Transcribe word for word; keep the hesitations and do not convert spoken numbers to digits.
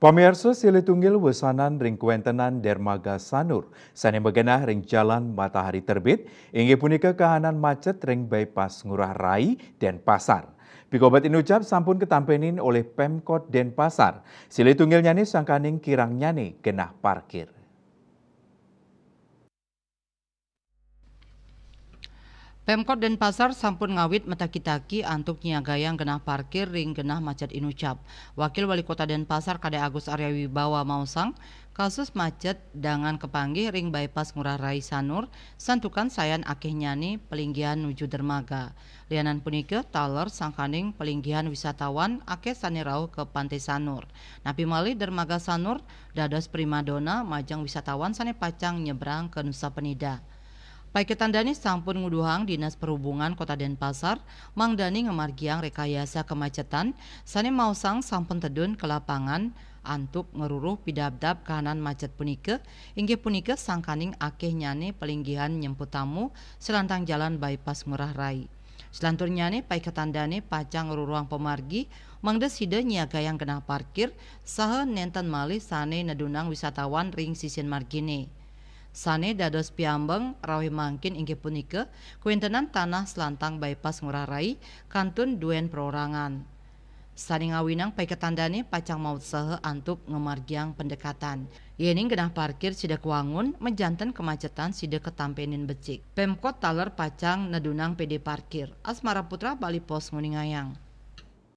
Pamirsa, silih tunggil wesanan ring kawéntenan dermaga Sanur sané magenah ring Jalan Matahari Terbit, inggih punika kahanan macet ring Bypass Ngurah Rai, Denpasar. Pikobet inucap sampun katampenin olih Pemkot Denpasar. Silih tunggilnyané sangkaning kirangnyané genah parkir. Pemkot Denpasar sampun ngawit mataki-taki antuk nyiagayang genah parkir ring genah macet inucap. Wakil Wali Kota Denpasar Kadé Agus Arya Wibawa maosang, kasus macet dangan kapanggih ring Bypass Ngurah Rai Sanur, santukan sayan akéhnyané palinggihan nuju dermaga. Lianan punika, taler sangkaning palinggihan wisatawan akéh sané rauh ka Pantai Sanur. Napi malih dermaga Sanur dados primadona majeng wisatawan sané pacang nyebrang ka Nusa Penida. Paiketan dané sampun nguduhang Dinas Perhubungan Kota Denpasar mangdané ngamargiang rekayasa kemacetan sané maosang sampun tedun ka lapangan antuk ngruruh pidabdab kahanan macet punika, inggih punika sangkaning akéhnyané palinggihan nyempu tamu salantang jalan Bypass Ngurah Rai. Salanturnyané paiketan dané pacang ngruruhang pamargi mangda sida nyiagayang genah parkir saha nénten malih sané nedunang wisatawan ring sisin marginé. Sané dados piambeng rawuh mangkin inggih punika kawéntenan tanah salantang Bypass Ngurah Rai kantun duén perorangan. Sané ngawinang paiketan dané pacang maut saha antuk ngamargiang pendekatan. Yéning genah parkir sida kawangun, majanten kemacetan sida katampenin becik. Pemkot taler pacang nedunang P D parkir. Asmara Putra, Bali Post, nguningayang.